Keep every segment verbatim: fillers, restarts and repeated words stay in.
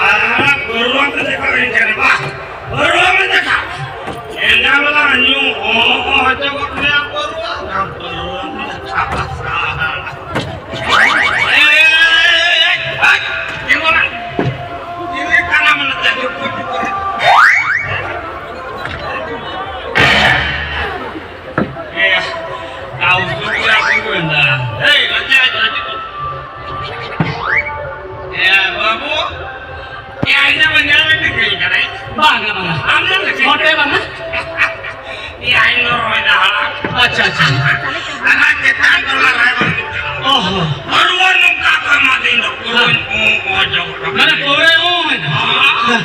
ᱟᱨ ᱯᱟᱹᱨᱣᱟᱹ ᱛᱮ ᱫᱮᱠᱷᱟᱣ ᱤᱧ ᱠᱟᱱᱟ, ᱵᱟ, ᱯᱟᱹᱨᱣᱟᱹ ᱢᱮ ᱫᱮᱠᱷᱟᱣ᱾ ᱮᱸᱰᱮ ᱵᱟᱞᱟ ᱧᱩ ᱦᱚᱸ ᱦᱚᱸ ᱦᱚᱪᱚ ᱜᱚᱫ ᱢᱮᱭᱟ ᱯᱟᱹᱨᱣᱟᱹ, ᱟᱨ ᱯᱟᱹᱨᱣᱟᱹ ᱢᱮ ᱫᱮᱠᱷᱟᱣ᱾ ᱮᱭ, ᱮᱭ, ᱮᱭ, ᱮᱭ, ᱮᱭ, ᱛᱤᱸᱜᱩᱱᱟ᱾ ᱛᱤᱸᱜᱩ ᱠᱟᱱᱟ ᱢᱟᱱᱮ ᱛᱮ ᱡᱩᱠ ᱠᱚ ᱡᱩᱠ ᱠᱚ᱾ ᱮᱭᱟ, ᱠᱟᱹᱣᱰᱤ ᱠᱚ ᱨᱟᱹᱯᱩᱫ ᱮᱱᱟ᱾ ᱮᱭ, ᱞᱟᱡᱟ, ᱞᱟᱡᱟ᱾ ᱮᱭᱟ, ᱵᱟᱹᱵᱩ᱾ ᱮᱭᱟ, ᱤᱧ ᱫᱚ ᱵᱟᱹᱧ ᱧᱮᱞ ᱢᱮ ᱴᱷᱤᱠᱟᱹᱧ ᱠᱟᱱᱟ᱾ ᱵᱟᱝᱟ, ᱵᱟᱝᱟ᱾ ᱟᱢ ᱫᱚ ᱴᱷᱤᱠᱟᱹᱧ ᱢᱚᱴᱮ ᱵᱟᱝᱟ᱾ ᱮᱭᱟ, ᱤᱧ ᱫᱚ ᱨᱚᱦᱚᱭ ᱫᱟ ᱦᱟᱲᱟᱢ᱾ ᱟᱪᱪᱷᱟ, ᱟᱪᱪᱷᱟ᱾ ᱚᱱᱟ ᱪᱮᱛᱟᱱ ᱴᱚᱞᱟ ᱨᱟᱭᱵᱟᱨ ᱠᱚ ᱪᱟᱞᱟᱣ᱾ ᱚ ᱦᱚᱸ᱾ ᱦᱚᱲ ᱱᱚᱝᱠᱟ ᱠᱚ ᱮᱢᱟ ᱫᱤᱧ ᱫᱚ, ᱯᱩᱨᱟᱹᱧ ᱦᱮᱸ᱾ ᱚ, ᱚ, ᱡᱚᱢ ᱠᱟᱜ ᱢᱟᱱᱮ ᱠᱟᱱᱟ᱾ ᱯᱩᱨᱟᱹ ᱚ ᱢᱮᱱᱟᱜᱼᱟ᱾ ᱦᱮᱸ᱾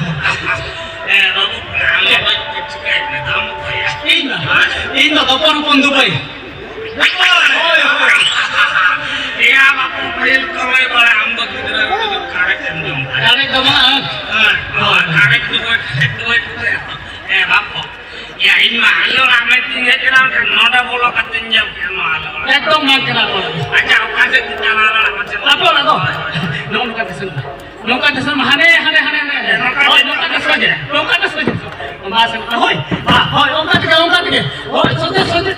ᱮ, ᱵᱟᱹᱵᱩ, ᱟᱢ ᱫᱚ ᱪᱮᱫ ᱪᱤᱠᱟᱹᱭᱮᱫ ᱢᱮ? ᱟᱢ ᱚᱠᱚᱭᱟ? ᱤᱧ ᱫᱚ, ᱤᱧ ᱫᱚ ᱛᱚᱯᱚᱱ ᱦᱚᱯᱚᱱ ᱫᱩᱵᱟᱹᱭ᱾ ᱦᱳᱭ, ᱦᱳᱭ᱾ ᱮᱭᱟ, ᱵᱟᱹᱵᱩ, ᱯᱟᱹᱦᱤᱞ ᱠᱚ ᱞᱟᱹᱭ ᱵᱟᱲᱟᱭᱟ, ᱟᱢ ᱫᱚ ᱜᱤᱫᱽᱨᱟᱹ ᱨᱮ ᱡᱩᱫᱤ ᱠᱟᱲᱮᱡ ᱮᱢ ᱡᱚᱢ ᱠᱷᱟᱱ᱾ ᱠᱟᱲᱮᱡ ᱫᱚ ᱵᱟᱝ᱾ ᱦᱮᱸ, ᱦᱳᱭ, ᱦᱳᱭ᱾ ᱠᱟᱲᱮᱡ ᱫᱩᱵᱟᱹᱭ, ᱠᱟᱲᱮᱡ ᱫᱩᱵᱟᱹᱭ ᱠᱚ ᱞᱟᱹᱭᱟ ᱛᱚ᱾ ᱮ, ᱵᱟᱹᱵᱩ, ᱮᱭᱟ, ᱤᱧ ᱢᱟ ᱟᱞᱮ ᱚᱲᱟᱜ ᱢᱮᱱᱛᱮᱧ ᱦᱮᱡ ᱮᱱᱟ, ᱢᱮᱱᱠᱷᱟᱱ ᱱᱚᱰᱮ ᱵᱚᱞᱚ ᱠᱟᱛᱮᱧ ᱧᱮᱞ ᱠᱮᱫ ᱱᱚᱣᱟ ᱟᱞᱮ ᱚᱲᱟᱜ᱾ ᱮᱠᱫᱚᱢ ᱵᱟᱝ ᱠᱟᱱᱟ ᱟᱞᱮ ᱚᱲᱟᱜ ᱫᱚ᱾ ᱟᱪᱪᱷᱟ, ᱚᱠᱟ ᱥᱮᱫ ᱪᱟᱞᱟᱣ ᱞᱮᱱᱟ ᱢᱟᱥᱮ ᱞᱟᱹᱭ ᱟᱯᱮ ᱚᱲᱟᱜ ᱫᱚ? ᱢᱮ᱾ ᱱᱚᱜᱼᱚ ᱱᱚᱝᱠᱟ ᱫᱤᱥᱚᱢ᱾ ᱱᱚᱝᱠᱟ ᱫᱤᱥᱚᱢ ᱦᱟᱱᱮ, ᱦᱟᱱᱮ, ᱦᱟᱱᱮ, ᱦᱟᱱᱮ᱾ ᱱᱚᱝᱠᱟ ᱦᱳᱭ, ᱫᱤᱥᱚᱢ᱾ ᱱᱚᱝᱠᱟ ᱫᱤᱥᱚᱢ ᱜᱮ᱾ ᱱᱚᱝᱠᱟ ᱫᱤᱥᱚᱢ ᱜᱮ᱾ ᱢᱟ ᱥᱮ, ᱦᱳᱭ, ᱦᱳᱭ, ᱚᱱᱠᱟ ᱛᱮᱜᱮ, ᱚᱱᱠᱟ ᱛᱮᱜᱮ᱾ ᱦᱳᱭ, ᱥᱚᱡᱷᱮ, ᱥᱚᱡᱷᱮ᱾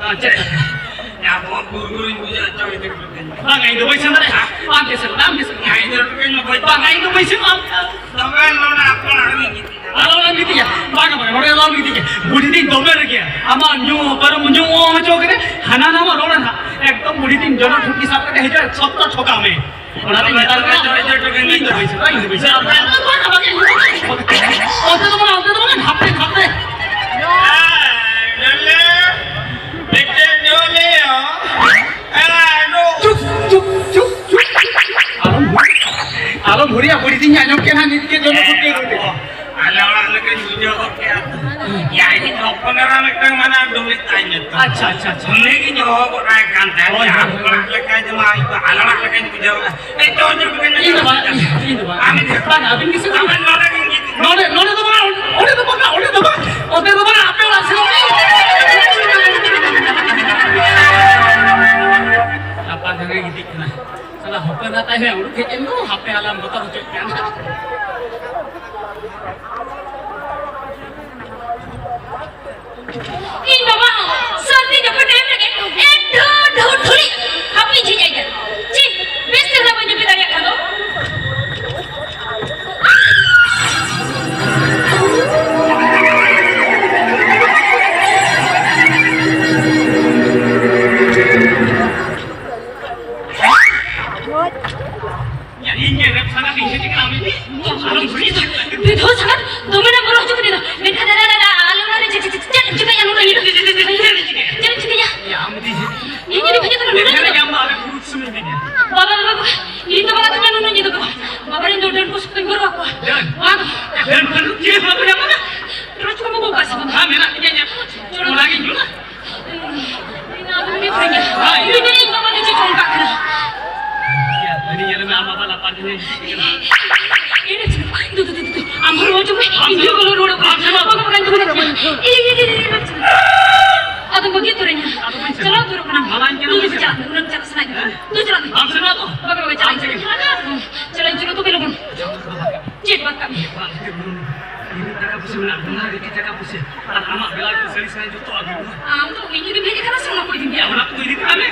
ᱟᱨ ᱪᱮᱫ? ᱜᱩᱨ ᱜᱩᱨᱤᱧ ᱵᱩᱡᱷᱟᱹᱣ ᱦᱚᱪᱚ ᱠᱮᱫᱟ᱾ ᱵᱟᱝᱟ, ᱤᱧ ᱫᱚ ᱵᱟᱹᱧ ᱥᱮᱱ ᱫᱟᱲᱮᱭᱟᱜᱼᱟ᱾ ᱟᱢ ᱜᱮ ᱥᱮᱱᱚᱜ ᱢᱮ, ᱟᱢ ᱜᱮ ᱥᱮᱱᱚᱜ ᱢᱮ᱾ ᱤᱧ ᱫᱚ ᱴᱩᱠᱩᱧ ᱢᱟ ᱵᱟᱹᱧ ᱵᱟᱝᱟ, ᱤᱧ ᱫᱚ ᱵᱟᱹᱧ ᱥᱮᱱᱚᱜᱼᱟ᱾ ᱛᱚᱵᱮ ᱱᱚᱰᱮ ᱟᱯᱱᱟᱨ ᱜᱤᱧ ᱜᱤᱛᱤᱡᱟ᱾ ᱟᱞᱚ ᱚᱱᱟᱢ ᱜᱤᱛᱤᱡᱟ᱾ ᱵᱟᱝᱟ, ᱵᱟᱝᱟ, ᱱᱚᱰᱮ ᱟᱞᱚᱢ ᱜᱤᱛᱤᱡᱟ᱾ ᱵᱩᱰᱷᱤ ᱫᱤᱧ ᱫᱚᱢᱮ ᱨᱮᱜᱮ᱾ ᱟᱢᱟᱜ ᱧᱩ, ᱯᱟᱹᱨᱩᱢ ᱧᱩ ᱦᱚᱪᱚ ᱠᱮᱫᱟ᱾ ᱦᱟᱱᱟ ᱱᱟᱣᱟ ᱨᱚᱲᱟ ᱱᱟᱦᱟᱜ᱾ ᱮᱠᱫᱚᱢ ᱵᱩᱰᱷᱤ ᱫᱤᱧ ᱡᱚᱱᱚᱜ ᱴᱷᱩᱴᱠᱤ ᱥᱟᱵ ᱠᱟᱛᱮ ᱦᱤᱡᱩᱜᱼᱟ, ᱥᱚᱠᱛᱚ ᱴᱷᱚᱠᱟᱣ ᱢᱮ᱾ ᱚᱱᱟᱛᱮ ᱢᱮᱛᱟᱢ ᱠᱟᱱᱟ, ᱤᱧ ᱫᱚ ᱵᱟᱹᱧ ᱥᱮᱱᱚᱜᱼᱟ, ᱤᱧ ᱫᱚ ᱵᱟᱹᱧ ᱥᱮᱱᱚᱜᱼᱟ᱾ ᱚᱱᱛᱮ ᱫᱚ ᱵᱟᱝᱟ, ᱚᱱᱛᱮ ᱫᱚ ᱵᱟᱝᱟ, ᱦᱟᱯᱮ, ᱦᱟᱯᱮ᱾ ᱦᱮᱸ, ᱰᱚᱞᱮ, ᱢᱤᱫᱴᱮᱱ ᱰᱚᱞᱮ, ᱦᱮᱸ, ᱰᱚ- ᱪᱩᱯ, ᱪᱩᱯ, ᱪᱩᱯ, ᱪᱩᱯ᱾ ᱟᱞᱚᱢ, ᱟᱞᱚᱢ ᱦᱩᱨᱤᱭᱟ, ᱵᱩᱰᱷᱤ ᱫᱤᱧ ᱟᱸᱡᱚᱢ ᱠᱮᱫ ᱦᱟᱸᱜ, ᱱᱤᱛ ᱜᱮ ᱡᱚᱱᱚᱜ ᱴᱷᱩᱴᱠᱤ ᱨᱩᱴᱤ᱾ ᱟᱞᱮ ᱚᱲᱟᱜ ᱞᱮᱠᱟᱧ ᱵᱩᱡᱷᱟᱹᱣ ᱜᱚᱫ ᱠᱮᱫᱼᱟ᱾ ᱭᱟ, ᱤᱧ ᱦᱚᱯᱚᱱ ᱮᱨᱟ ᱢᱤᱫᱴᱟᱝ ᱢᱮᱱᱟᱭᱟ, ᱰᱩᱢᱤ ᱛᱟᱭ ᱧᱩᱛᱩᱢ᱾ ᱟᱪᱪᱷᱟ, ᱟᱪᱪᱷᱟ, ᱟᱪᱪᱷᱟ᱾ ᱩᱱᱤ ᱜᱤᱧ ᱦᱚᱦᱚ ᱜᱚᱫ ᱟᱭ ᱠᱟᱱ ᱛᱟᱦᱮᱸᱫ᱾ ᱦᱳᱭ, ᱦᱳᱭ, ᱟᱯᱮ ᱦᱳᱭ᱾ ᱚᱲᱟᱜ ᱞᱮᱠᱟ ᱡᱮᱢᱚᱱ ᱟᱭᱩᱵ ᱟᱞᱮ ᱚᱲᱟᱜ ᱞᱮᱠᱟᱧ ᱵᱩᱡᱷᱟᱹᱣ ᱮᱫᱟ᱾ ᱮᱭ, ᱪᱚ, ᱪᱚ, ᱪᱚ, ᱤᱧ ᱫᱚ ᱵᱟᱝ, ᱤᱧ ᱫᱚ ᱵᱟᱝ᱾ ᱟᱢ ᱫᱚ ᱵᱟᱝ, ᱟᱹᱵᱤᱱ ᱜᱮ ᱥᱮ ᱟᱢ ᱱᱚᱰᱮ ᱜᱤᱧ ᱜᱤᱛᱤᱡ᱾ ᱱᱚᱰᱮ, ᱱᱚᱰᱮ ᱫᱚ ᱵᱟᱝ, ᱚᱸᱰᱮ ᱫᱚ ᱵᱟᱝ, ᱚᱸᱰᱮ ᱫᱚ ᱵᱟᱝ, ᱚᱸᱰᱮ ᱫᱚ ᱵᱟᱝ, ᱟᱯᱮ ᱚᱲᱟᱜ ᱥᱮᱫ᱾ ᱞᱟᱯᱟ ᱫᱷᱟᱨᱮ ᱜᱤᱛᱤᱡ ᱠᱟᱱᱟ᱾ ᱥᱟᱞᱟ ᱦᱚᱯᱚᱱ ᱮᱨᱟ ᱛᱟᱭ ᱦᱚᱸ ᱩᱰᱩᱠ ᱦᱮᱡ ᱮᱱ ᱫᱚ, ᱦᱟᱯᱮ ᱟᱞᱟᱝ ᱵᱚᱛᱚᱨ ᱦᱚᱪᱚᱭᱮᱫ ᱯᱮᱭᱟ᱾ ᱤᱧ ᱵᱟᱵᱟ ᱦᱚᱸ ᱥᱟᱹᱨᱫᱤ ᱡᱟᱹᱯᱩᱫ ᱴᱟᱭᱤᱢ ᱨᱮᱜᱮ ᱮᱠ ᱰᱷᱟᱹᱣ ᱰᱷᱟᱹᱣ ᱴᱷᱩᱲᱤ ᱦᱟᱹᱯᱤᱧ ᱡᱷᱤᱡ ᱟᱭ ᱠᱟᱱᱟ᱾ ᱪᱮᱫ ᱵᱮᱥ ᱛᱮ ᱵᱟᱹᱧ ᱡᱟᱹᱯᱤᱫ ᱫᱟᱲᱮᱭᱟᱜ ᱠᱷᱟᱱ ᱫᱚ? ᱤᱧ ᱜᱮ ᱨᱮᱯ ᱥᱟᱱᱟ ᱛᱤᱧ ᱦᱮᱡ ᱠᱟᱱᱟ, ᱟᱢ ᱤᱧ ᱟᱞᱚᱢ ᱵᱩᱡᱷᱟᱹᱣ᱾ ᱵᱤᱫᱷᱚ ᱥᱟᱱᱟ ᱫᱚᱢᱮ ᱱᱟ ᱵᱚᱨᱚ ᱦᱚᱪᱚ ᱠᱮᱫᱟ᱾ ᱢᱮᱱᱠᱷᱟᱱ ᱫᱟᱫᱟ, ᱫᱟᱫᱟ, ᱟᱞᱮ ᱚᱲᱟᱜ ᱨᱮ ᱪᱮᱫ, ᱪᱮᱫ, ᱪᱮᱫ ᱮᱢ ᱪᱤᱠᱟᱹᱭᱟ ᱱᱩᱱᱟᱹᱜ ᱧᱤᱫᱟᱹ? ᱪᱮᱫ ᱮᱢ ᱪᱤᱠᱟᱹᱭᱟ? ᱤᱧ ᱡᱩᱫᱤ ᱵᱷᱮᱡᱟ ᱠᱟᱱᱟ ᱱᱩᱱᱟᱹᱜ ᱧᱤᱫᱟᱹ᱾ ᱵᱟᱵᱟ, ᱵᱟᱵᱟ, ᱵᱟᱵᱟ, ᱤᱧ ᱫᱚ ᱵᱟᱝ ᱛᱚᱵᱮ ᱱᱩᱱᱟᱹᱜ ᱧᱤᱫᱟᱹ ᱫᱚ᱾ ᱵᱟᱵᱟ ᱨᱮᱱ ᱫᱚ ᱰᱟᱹᱱ ᱠᱚ ᱥᱚᱠᱛᱚᱧ ᱵᱚᱨᱚ ᱟᱠᱚᱣᱟ᱾ ᱰᱟᱹᱱ? ᱵᱟᱝ᱾ ᱰᱟᱹᱱ, ᱰᱟᱹᱱ, ᱪᱮᱫ ᱦᱚᱸ ᱵᱟᱠᱚ ᱧᱟᱢᱚᱜᱼᱟ᱾ ᱴᱚᱨᱪ ᱠᱚ ᱵᱟᱹᱱᱩᱜ ᱟᱠᱟᱫ ᱥᱮ ᱵᱟᱝ? ᱦᱮᱸ, ᱢᱮᱱᱟᱜ ᱛᱤᱧᱟ ᱤᱧᱟᱹᱜ᱾ ᱪᱚᱞᱚ᱾ ᱚᱱᱟᱜᱤᱧ ᱧᱩᱭᱟ᱾ ᱤᱧ ᱟᱫᱚ ᱩᱱᱤ ᱵᱟᱹᱧ ᱧᱟᱢᱟ᱾ ᱦᱮᱸ, ᱤᱧ ᱫᱚ ᱤᱧ ᱵᱟᱵᱟ ᱜᱮ ᱪᱮᱫ ᱪᱚᱝ ᱠᱟᱜ ᱠᱟᱱᱟ᱾ ᱤᱭᱟᱹ, ᱦᱟᱹᱱᱤ ᱧᱮᱞ ᱢᱮ, ᱟᱢ ᱵᱟᱵᱟ ᱞᱟᱯᱟ ᱫᱤᱱᱮ ᱦᱤᱡᱩᱜ ᱠᱟᱱᱟ᱾ ᱤᱧ ᱫᱚ, ᱫᱩ, ᱫᱩ, ᱫᱩ, ᱫᱩ, ᱟᱢ ᱦᱚᱸ ᱨᱚᱲ ᱦᱚᱪᱚ ᱢᱮ, ᱤᱧ ᱦᱚᱸ ᱵᱟᱵᱟ ᱨᱚᱲ ᱟᱠᱚ᱾ ᱵᱟᱵᱟ, ᱵᱟᱵᱟ, ᱵᱟᱵᱟ, ᱤᱧ ᱫᱚ ᱵᱟᱹᱧ ᱪᱟᱞᱟᱜᱼᱟ᱾ ᱟᱫᱚ ᱵᱟᱹᱜᱤ ᱩᱛᱟᱹᱨᱟᱹᱧᱟ᱾ ᱟᱫᱚ ᱵᱟᱹᱧ ᱪᱟᱞᱟᱜᱼᱟ᱾ ᱪᱟᱞᱟᱣ ᱩᱛᱟᱹᱨᱚᱜ ᱠᱟᱱᱟᱢ᱾ ᱢᱟᱞᱟᱧ ᱠᱟᱱᱟ, ᱫᱩ, ᱵᱟᱹᱧ ᱫᱩ, ᱪᱟᱞᱟᱜᱼᱟ᱾ ᱪᱟᱞᱟᱜ ᱢᱮ, ᱩᱱᱟᱹᱜ ᱪᱟᱞᱟᱜ ᱥᱟᱱᱟᱧ ᱠᱟᱱᱟ᱾ ᱫᱩ, ᱪᱟᱞᱟᱜ ᱢᱮ᱾ ᱵᱟᱢ ᱥᱮᱱᱚᱜᱼᱟ ᱛᱚ? ᱵᱟᱵᱟ, ᱵᱟᱵᱟ, ᱪᱟᱞᱟᱜ ᱟᱢ ᱢᱮ᱾ ᱛᱮᱜᱮ? ᱪᱟᱞᱟᱜ ᱤᱧ, ᱪᱚᱞᱚ ᱛᱚᱵᱮ ᱞᱚᱜᱚᱱ᱾ ᱪᱮᱫ ᱵᱟᱫ ᱠᱟᱜ ᱢᱮ? ᱵᱟᱝ, ᱪᱮᱫ ᱵᱟᱹᱱᱩᱜᱼᱟ᱾ ᱤᱧ ᱴᱟᱠᱟ ᱯᱚᱭᱥᱟ ᱢᱮᱱᱟᱜᱼᱟ, ᱫᱚᱢᱮ ᱜᱮ ᱴᱟᱠᱟ ᱯᱚᱭᱥᱟ᱾ ᱟᱨ ᱟᱢᱟᱜ ᱵᱮᱞᱟᱭ ᱛᱮ ᱥᱟᱹᱲᱤ ᱥᱟᱹᱲᱤ ᱡᱚᱛᱚ ᱟᱹᱜᱩ ᱢᱮ᱾ ᱟᱢ ᱫᱚ ᱤᱧ ᱡᱩᱫᱤᱢ ᱦᱮᱡ ᱟᱠᱟᱱᱟ ᱥᱮ ᱚᱱᱟ ᱠᱚ ᱤᱫᱤ ᱢᱮᱭᱟ? ᱚᱱᱟ ᱠᱚ ᱤᱫᱤ ᱠᱟᱜ ᱢᱮ᱾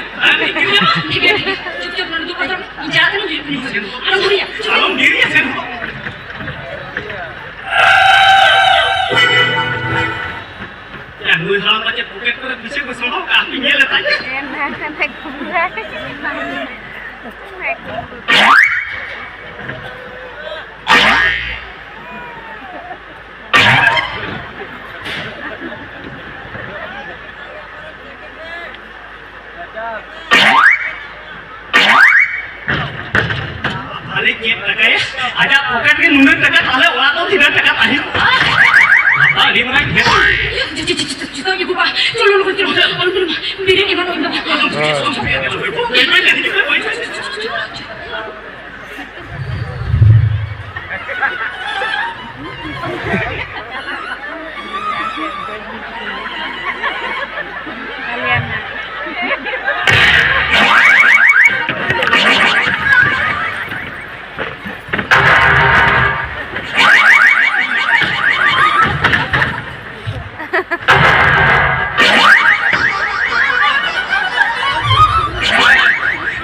ᱧᱮᱞ ᱞᱮᱫᱟ᱾ ᱟᱨᱮ ᱪᱮᱫ ᱴᱟᱠᱟᱭᱟ? ᱟᱡᱟᱜ ᱯᱚᱠᱮᱴ ᱨᱮ ᱱᱩᱱᱟᱹᱜ ᱴᱟᱠᱟ, ᱛᱟᱦᱞᱮ ᱚᱲᱟᱜ ᱫᱚ ᱛᱤᱱᱟᱹᱜ ᱴᱟᱠᱟ ᱛᱟᱦᱮᱸ ᱠᱚᱜᱼᱟ? ᱟᱹᱰᱤ ᱢᱟᱨᱟᱝ ᱜᱮ᱾ ᱪᱚ, ᱪᱚ, ᱪᱚ, ᱪᱚ, ᱪᱚ, ᱪᱚ, ᱤᱭᱟᱹ ᱜᱚᱜᱚ, ᱪᱚᱞᱚ ᱞᱚᱜᱚᱱ ᱪᱚᱞᱚ, ᱟᱞᱚᱢ ᱪᱟᱞᱟᱜᱼᱟ, ᱵᱮᱨᱮᱫ ᱮᱢᱟᱱᱚᱜ ᱤᱧ ᱫᱚ᱾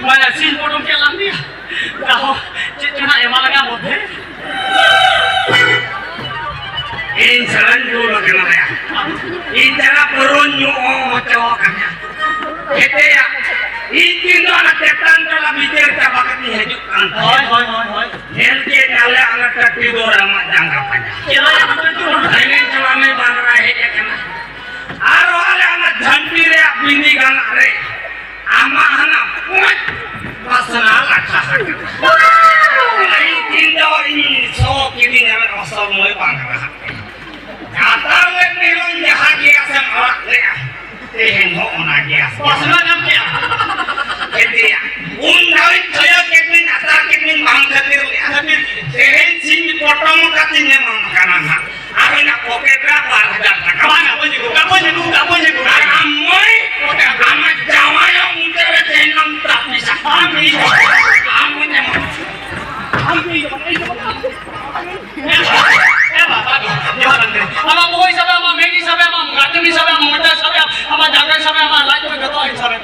ᱢᱟᱱᱮ ᱥᱤᱧ ᱯᱚᱴᱚᱢ ᱠᱮᱫ ᱞᱟᱝ ᱜᱮᱭᱟ᱾ ᱛᱟᱦᱚ ᱪᱮᱫ ᱪᱚ ᱱᱟᱜ ᱮᱢᱟ ᱞᱟᱜᱟ ᱢᱚᱫᱽᱫᱷᱮ᱾ ᱤᱧ ᱥᱟᱞᱟᱧ ᱫᱩᱞ ᱟᱠᱟᱱᱟ ᱭᱟ᱾ ᱤᱧ ᱪᱟᱞᱟᱜ ᱯᱟᱹᱨᱩᱧ ᱧᱩ ᱦᱚᱪᱚ ᱟᱠᱟᱱᱟ᱾ ᱮᱛᱮᱭᱟ, ᱤᱧ ᱫᱤᱱ ᱫᱚ ᱚᱱᱟ ᱪᱮᱛᱟᱱ ᱴᱚᱞᱟ ᱵᱤᱪᱟᱹᱨ ᱪᱟᱵᱟ ᱠᱟᱛᱮᱧ ᱦᱤᱡᱩᱜ ᱠᱟᱱ ᱛᱟᱦᱮᱸᱫ᱾ ᱦᱳᱭ, ᱦᱳᱭ, ᱦᱳᱭ, ᱦᱳᱭ᱾ ᱧᱮᱞ ᱠᱮᱫ ᱟᱞᱮ ᱚᱱᱟ ᱴᱟᱴᱤ ᱫᱚ ᱨᱟᱢᱟᱜ ᱡᱟᱸᱜᱟ ᱯᱟᱸᱡᱟ᱾ ᱪᱮᱫᱟᱜ ᱭᱟ ᱵᱟᱯᱮ ᱫᱩᱲᱩᱵ? ᱮᱱᱮᱡ ᱪᱟᱞᱟᱣ ᱢᱮ ᱵᱟᱝ ᱨᱟᱭ ᱦᱮᱡ ᱟᱠᱟᱱᱟ᱾ ᱟᱨᱚ ᱟᱞᱮ ᱚᱱᱟ ᱡᱷᱟᱹᱱᱴᱤ ᱨᱮᱭᱟᱜ ᱵᱤᱸᱫᱤ ᱜᱟᱱᱟᱜ ᱨᱮ ᱟᱢᱟᱜ ᱦᱟᱱᱟ ᱯᱩᱸᱡ ᱵᱟᱥᱱᱟ ᱞᱟᱴᱷᱟ ᱟᱠᱟᱱᱟ᱾ ᱤᱧ ᱫᱤᱱ ᱫᱚ ᱤᱧ ᱥᱚ ᱠᱤᱫᱤᱧ ᱟᱢᱮ ᱚᱥᱚᱞ ᱢᱚᱭ ᱵᱟᱝ ᱨᱟᱦᱟ᱾ ᱡᱟᱛᱟᱨ ᱞᱮ ᱛᱮᱦᱮᱧ ᱡᱟᱦᱟᱸ ᱜᱮᱭᱟ ᱥᱮᱢ ᱟᱲᱟᱜ ᱞᱮᱜᱼᱟ, ᱛᱮᱦᱮᱧ ᱦᱚᱸ ᱚᱱᱟ ᱜᱮᱭᱟ᱾ ᱵᱟᱥᱱᱟ ᱧᱟᱢ ᱠᱮᱜᱼᱟ᱾ ᱮᱱᱛᱮᱭᱟ, ᱩᱱ ᱫᱷᱟᱣᱤᱧ ᱠᱷᱚᱭᱚ ᱠᱮᱫ ᱢᱮᱧ, ᱟᱛᱟᱨ ᱠᱮᱫ ᱢᱮᱧ, ᱵᱟᱝ ᱠᱷᱟᱹᱛᱤᱨ ᱞᱮᱜᱼᱟ᱾ ᱠᱷᱟᱹᱛᱤᱨ ᱜᱮ᱾ ᱛᱮᱦᱮᱧ ᱥᱤᱧ ᱯᱚᱴᱚᱢ ᱠᱟᱛᱮᱧ ᱮᱢᱟᱢ ᱠᱟᱱᱟ ᱱᱟᱦᱟᱜ᱾ ᱟᱨ ᱤᱧᱟᱹᱜ ᱯᱚᱠᱮᱴ ᱨᱮ ᱵᱟᱨ ᱦᱟᱡᱟᱨ ᱴᱟᱠᱟ᱾ ᱵᱟᱝᱟ, ᱵᱟᱹᱧ ᱟᱹᱜᱩ ᱠᱟᱜ, ᱵᱟᱹᱧ ᱟᱹᱜᱩ ᱠᱟᱜ, ᱵᱟᱹᱧ ᱟᱹᱜᱩ ᱠᱟᱜ᱾ ᱟᱨ ᱟᱢ ᱢᱟᱹᱭ, ᱟᱢᱟᱜ ᱡᱟᱶᱟᱭ ᱦᱚᱸ ᱢᱩᱪᱟᱹᱫ ᱨᱮ ᱛᱮᱦᱮᱧ ᱞᱟᱝ ᱛᱟᱹᱯᱤᱥᱟ᱾ ᱟᱢ ᱜᱮ᱾ ᱟᱢ ᱦᱚᱸᱧ ᱮᱢᱟ᱾ ᱟᱢ ᱜᱮ᱾ ᱮ ᱵᱟᱵᱟ, ᱮ ᱵᱟᱵᱟ, ᱡᱚᱦᱟᱨ ᱜᱮ᱾ ᱟᱢᱟᱜ ᱵᱚᱦᱚᱜ ᱤᱧ ᱥᱟᱵᱮ, ᱟᱢᱟᱜ ᱢᱮᱫ ᱤᱧ ᱥᱟᱵᱮ, ᱟᱢᱟᱜ ᱜᱟᱹᱴᱩᱱ ᱤᱧ ᱥᱟᱵᱮ, ᱟᱢᱟᱜ ᱢᱚᱪᱟ ᱤᱧ ᱥᱟᱵᱮ, ᱟᱢᱟᱜ ᱡᱟᱸᱜᱟ ᱤᱧ ᱥᱟᱵᱮ, ᱟᱢᱟᱜ ᱞᱟᱡ ᱠᱚ ᱡᱚᱛᱚ ᱤᱧ ᱥᱟᱵᱮ᱾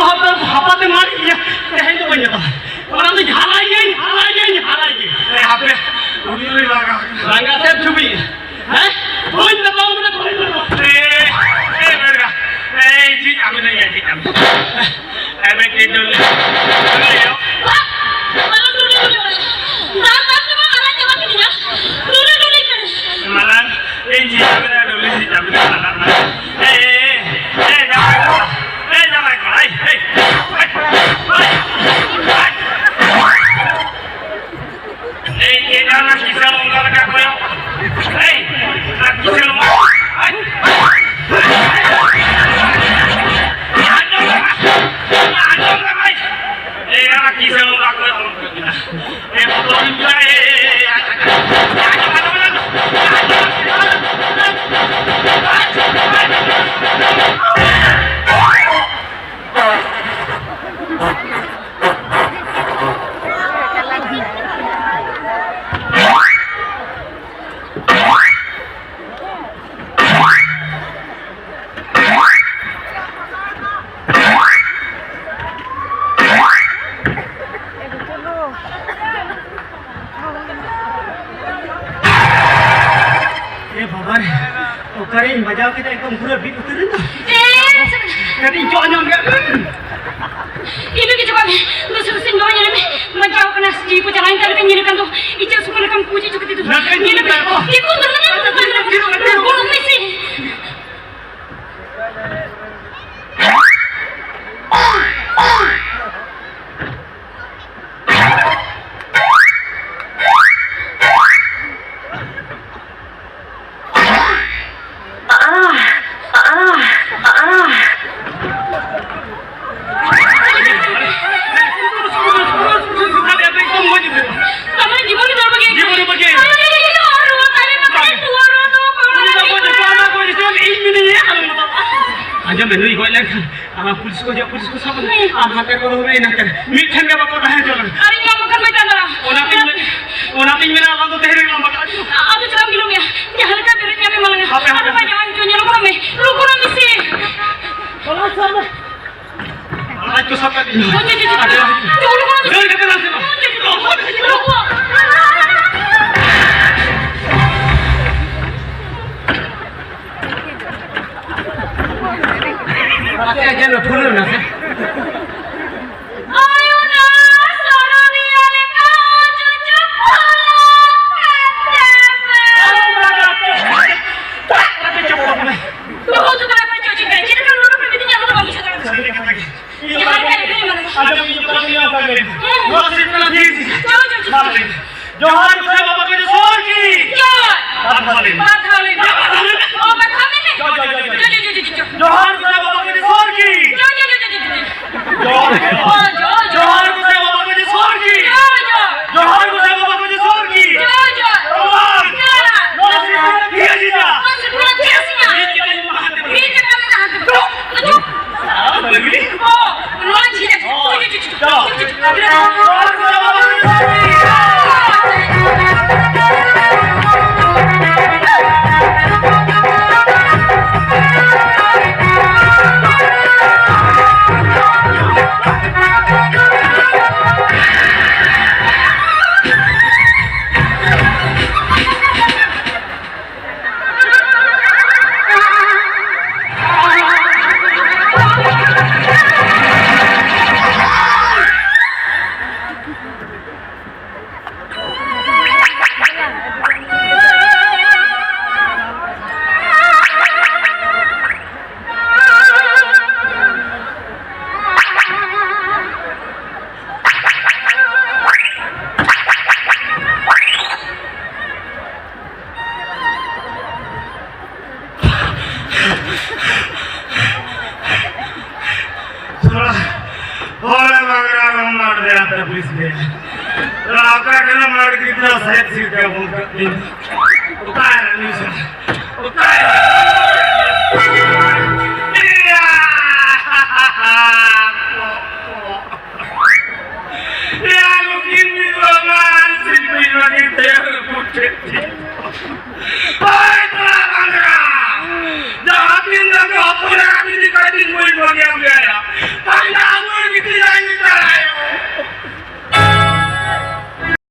ᱦᱟᱯᱟ ᱛᱮ ᱢᱟᱨ ᱤᱭᱟᱹ, ᱛᱮᱦᱮᱧ ᱫᱚ ᱵᱟᱹᱧ ᱦᱟᱛᱟᱣᱟ᱾ ᱚᱱᱟ ᱫᱚ ᱦᱟᱞᱟᱭ ᱜᱮ, ᱦᱟᱞᱟᱭ ᱜᱮ, ᱦᱟᱞᱟᱭ ᱜᱮ᱾ ᱮ, ᱦᱟᱯᱮ, ᱩᱱᱤ ᱞᱟᱸᱜᱟ᱾ ᱞᱟᱸᱜᱟ ᱥᱮ ᱪᱷᱩᱵᱤ? ᱦᱮᱸ? ᱵᱟᱹᱧ ᱦᱟᱛᱟᱣᱟ, ᱢᱟᱱᱮ ᱵᱟᱹᱧ ᱦᱟᱛᱟᱣᱟ᱾ ᱮ, ᱮ, ᱵᱮᱨᱜᱟ᱾ ᱮ, ᱪᱮᱫ ᱟᱹᱜᱩ ᱱᱟᱹᱧ, ᱪᱮᱫ ᱟᱹᱜᱩ? ᱮ, ᱵᱮᱴᱤ ᱰᱚᱞᱮ᱾ ᱰᱚᱞᱮ ᱭᱚ᱾ ᱵᱟᱝ, ᱟᱞᱚᱢ ᱰᱚᱞᱮ, ᱰᱚᱞᱮ, ᱰᱚᱞᱮ᱾ ᱫᱟᱜ, ᱫᱟᱜ ᱛᱮᱢᱟ ᱢᱟᱨᱟᱝ ᱪᱟᱵᱟ ᱠᱤᱫᱤᱧᱟ᱾ ᱰᱚᱞᱮ, ᱰᱚᱞᱮ ᱢᱮ᱾ ᱢᱟᱨᱟᱝ, ᱤᱧ ᱡᱤᱣᱤ ᱨᱮ ᱰᱚᱞᱮ ᱡᱤᱣᱤ ᱪᱟᱵᱤ ᱫᱚ ᱢᱟᱨᱟᱝ, ᱢᱟᱨᱟᱝ᱾ ᱮ, ᱮ, ᱮ, ᱮ, ᱡᱟᱶᱟᱭ ᱠᱚᱲᱟ᱾ ᱮ, ᱡᱟᱶᱟᱭ ᱠᱚᱲᱟ᱾ ᱮᱭ, ᱮᱭ, ᱮᱭ, ᱮᱭ᱾ ᱮᱭ, ᱮᱭ, ᱚᱱᱟ ᱠᱤᱥᱟᱹᱬ ᱵᱚᱸᱜᱟ ᱞᱮᱠᱟ ᱠᱚᱭᱚᱜ᱾ ᱮᱭ, ᱚᱱᱟ ᱠᱤᱥᱟᱹᱬ ᱵᱚᱸᱜᱟ᱾ ᱮᱭ, ᱟᱸᱡᱚᱢ ᱞᱮᱢ, ᱟᱸᱡᱚᱢ ᱞᱮᱢ, ᱮᱭ᱾ ᱮᱭ, ᱚᱱᱟ ᱠᱤᱥᱟᱹᱬ ᱵᱚᱸᱜᱟ ᱠᱚᱭᱚᱜ᱾ ᱮ ᱵᱟᱵᱟ ᱨᱮ, ᱚᱠᱟᱨᱮᱧ ᱵᱟᱡᱟᱣ ᱠᱮᱫᱟ, ᱮᱠᱫᱚᱢ ᱯᱩᱨᱟᱹ ᱵᱤᱫ ᱩᱛᱟᱹᱨ ᱮᱱᱟ᱾ ᱮ, ᱠᱟᱹᱴᱤᱡ ᱡᱚᱜ ᱧᱚᱜ ᱜᱮ᱾ ᱤᱧ ᱫᱚ ᱠᱤᱪᱷᱩ ᱵᱟᱝ, ᱫᱩᱥᱨᱟ ᱥᱤᱧ ᱵᱟᱵᱟ ᱧᱮᱞ ᱢᱮ, ᱵᱟᱡᱟᱣ ᱠᱟᱱᱟ, ᱡᱤᱣᱤ ᱠᱚ ᱪᱟᱞᱟᱣᱮᱱ ᱛᱟᱭᱟ, ᱧᱮᱞ ᱠᱟᱱ ᱫᱚ, ᱤᱪᱟᱹᱜ ᱥᱩᱠᱟᱹ ᱞᱮᱠᱟᱢ ᱠᱩᱪ ᱦᱚᱪᱚ ᱠᱮᱫᱮ ᱫᱚ᱾ ᱧᱮᱞ ᱢᱮ, ᱪᱮᱫ ᱠᱚ ᱩᱛᱟᱹᱨ ᱮᱱᱟ, ᱜᱚᱲᱚ ᱢᱮᱥᱮ᱾ ᱛᱟᱨᱢᱟᱱᱮ ᱡᱤᱵᱚᱱ ᱜᱮ ᱫᱚᱨ ᱵᱟᱹᱜᱤ᱾ ᱡᱤᱵᱚᱱ ᱜᱮ ᱵᱟᱹᱜᱤ᱾ ᱟᱨ ᱨᱩᱣᱟᱹ ᱛᱟᱭᱚᱢ ᱨᱮ ᱨᱩᱣᱟᱹ ᱫᱚ ᱩᱱᱤ ᱫᱚ ᱜᱚᱡ ᱦᱚᱪᱚ ᱟᱢᱟ, ᱜᱚᱡ ᱦᱚᱪᱚ ᱟᱢᱟ, ᱤᱧ ᱢᱤᱱᱟᱹᱧᱟ, ᱟᱞᱚᱢ ᱵᱚᱛᱚᱨᱚᱜᱼᱟ᱾ ᱟᱸᱡᱚᱢ ᱢᱮ, ᱱᱩᱭ ᱜᱚᱡ ᱞᱮᱱᱠᱷᱟᱱ ᱟᱢ ᱯᱩᱞᱤᱥ ᱠᱚ ᱦᱤᱡᱩᱜᱼᱟ, ᱯᱩᱞᱤᱥ ᱠᱚ ᱥᱟᱵ ᱢᱮᱭᱟ᱾ ᱟᱢ ᱦᱟᱱᱛᱮ ᱨᱮᱠᱚ ᱫᱚᱦᱚ ᱢᱮᱭᱟ, ᱱᱟᱛᱮ ᱨᱮ᱾ ᱢᱤᱫ ᱴᱷᱮᱱ ᱜᱮ ᱵᱟᱠᱚ ᱛᱟᱦᱮᱸ ᱦᱚᱪᱚ ᱞᱟᱝ᱾ ᱟᱨ ᱤᱧ ᱟᱢ ᱵᱟᱠᱷᱟᱱ ᱵᱟᱹᱧ ᱛᱟᱦᱮᱸ ᱫᱟᱲᱮᱭᱟᱜᱼᱟ᱾ ᱚᱱᱟᱛᱤᱧ ᱢᱮᱱᱟ, ᱟᱞᱟᱝ ᱫᱚ ᱛᱮᱦᱮᱧ ᱨᱮᱜᱮ ᱞᱟᱝ ᱵᱟᱯᱞᱟᱜᱼᱟ᱾ ᱟᱫᱚ ᱪᱮᱫᱟᱜ ᱮᱢ ᱜᱤᱞᱚᱜ ᱜᱮᱭᱟ? ᱡᱟᱦᱟᱸ ᱞᱮᱠᱟ ᱵᱮᱨᱮᱫ ᱧᱟᱢᱮ ᱢᱟᱞᱟᱝᱟ᱾ ᱦᱟᱯᱮ, ᱦᱟᱯᱮ᱾ ᱟᱫᱚ ᱵᱟᱭ ᱡᱟᱶᱟᱭ ᱦᱚᱪᱚ, ᱧᱮᱞᱚᱜ ᱠᱟᱱᱟ ᱢᱮ᱾ ᱞᱚᱜᱚᱱᱚᱜ ᱢᱮᱥᱮ᱾ ᱠᱚ ᱥᱟᱵ ᱠᱟᱜ ᱞᱤᱧᱟ᱾ ᱫᱟᱹᱲ ᱠᱟᱛᱮ ᱞᱟᱦᱟ ᱥᱮᱫ ᱵᱟᱝ᱾ ᱟᱪᱪᱷᱟ, ᱧᱮᱞ ᱢᱮ, ᱯᱷᱩᱞᱟᱹᱣ ᱮᱱᱟ ᱥᱮ? ᱡᱚᱦᱟᱨ ᱜᱚᱸᱥᱟᱭ ᱵᱟᱵᱟ ᱜᱮᱡᱮ ᱥᱚᱨ ᱠᱤ᱾ ᱡᱚᱦᱟᱨ᱾ ᱵᱟᱨ ᱫᱷᱟᱣ ᱞᱟᱹᱭ ᱢᱮ᱾ ᱵᱟᱨ ᱫᱷᱟᱣ ᱞᱟᱹᱭ ᱢᱮ᱾ ᱵᱟᱨ ᱫᱷᱟᱣ ᱞᱟᱹᱭ ᱢᱮ᱾ ᱚ, ᱵᱟᱨ ᱫᱷᱟᱣ ᱢᱮᱱ ᱢᱮ᱾ ᱡᱚᱦᱟᱨ ᱜᱚᱸᱥᱟᱭ ᱵᱟᱵᱟ ᱜᱮᱡᱮ ᱥᱚᱨ ᱠᱤ᱾ ᱡᱚᱦᱟᱨ᱾ ᱡᱚᱦᱟᱨ ᱜᱚᱸᱥᱟᱭ ᱵᱟᱵᱟ ᱜᱮᱡᱮ ᱥᱚᱨ ᱠᱤ᱾ ᱡᱚᱦᱟᱨ ᱜᱚᱸᱥᱟᱭ ᱵᱟᱵᱟ ᱜᱮᱡᱮ ᱥᱚᱨ ᱠᱤ᱾ ᱡᱚᱦᱟᱨ᱾ ᱱᱚᱣᱟ ᱥᱤᱨᱯᱟᱹ ᱫᱚ ᱛᱤᱭᱟᱹ ᱡᱤᱡᱟ᱾ ᱱᱚᱣᱟ ᱥᱤᱨᱯᱟᱹ ᱫᱚ ᱛᱤᱭᱟᱹ ᱡᱤᱡᱟ᱾ ᱢᱤᱫ ᱡᱟᱭᱜᱟ ᱨᱮ ᱢᱟ ᱦᱟᱱᱛᱮ ᱢᱤᱫ ᱡᱟᱭᱜᱟ ᱨᱮ ᱢᱟ ᱦᱟᱱᱛᱮ᱾ ᱚ, ᱱᱚᱣᱟ ᱡᱷᱤᱡ ᱟᱪᱪᱷᱟ᱾ ᱪᱚᱞᱚ᱾ ᱛᱷᱚᱲᱟ ᱦᱚᱲ ᱮᱢ ᱟᱜᱽᱨᱟ ᱨᱮᱦᱚᱸ ᱢᱟᱨ ᱫᱮᱭᱟ ᱛᱷᱟ ᱯᱩᱞᱤᱥ ᱜᱮ᱾ ᱛᱷᱚᱲᱟ ᱚᱠᱟ ᱠᱟᱱᱟ ᱢᱟᱨ ᱜᱤᱫᱽᱨᱟᱹ ᱥᱟᱦᱮᱵ ᱥᱤᱨ ᱠᱟ ᱵᱚᱞ ᱠᱟᱛᱤᱧ᱾ ᱚᱠᱟᱭ ᱨᱮ ᱱᱩᱭ ᱥᱟᱞᱟ? ᱚᱠᱟᱭ ᱨᱮ? ᱮᱭᱟ! ᱮᱭᱟ, ᱱᱩᱠᱤᱱ ᱢᱤᱫ ᱵᱟᱵᱟ ᱥᱤᱞᱯᱤ ᱵᱟᱹᱜᱤ ᱛᱮ ᱯᱩᱴᱷᱟᱹ᱾